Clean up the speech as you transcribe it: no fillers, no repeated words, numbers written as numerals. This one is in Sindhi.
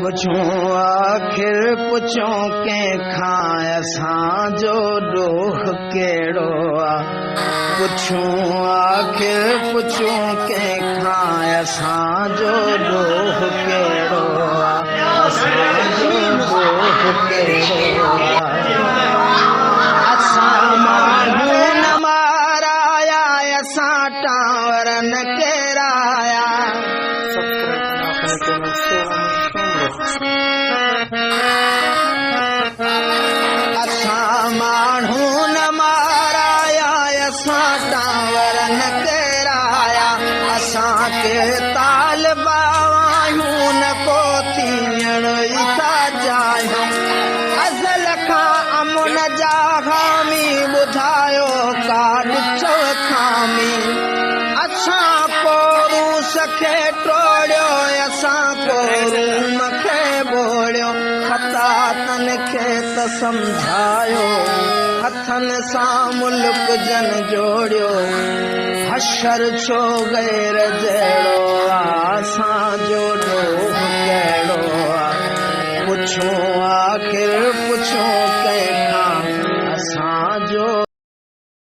پڇون آخر پڇون ڪنهن کان اسان جو ڏوهه ڪهڙو آ؟ پڇون آخر پڇون ڪنهن کان اسان جو ڏوهه ڪهڙو آ؟ اسان جو ڏوهه ڪهڙو آ؟ اسان ماڻهو نه مارايا اسان ٽانور نه ڪيرايا. اسان ماڻهو نه مارايا اسان ٽانور نه ڪيرايا اسان ڪي طالبا آهيون نه ڪو ٿيڻ ئي ٿا چاهيون ازل کان امن جا حامي ٻڌايو ڪا ڏٺو خامي اسان ڪو روس کي ٽوڙيو اسان ڪو روم کي ٻوڙيو خطا تن کي ته سمجهايو هٿن سان ملڪ جن جوڙيو حشر ڇو غير جهڙو آ اسان جو ڏوهه ڪهڙو آ پڇون آخر پڇون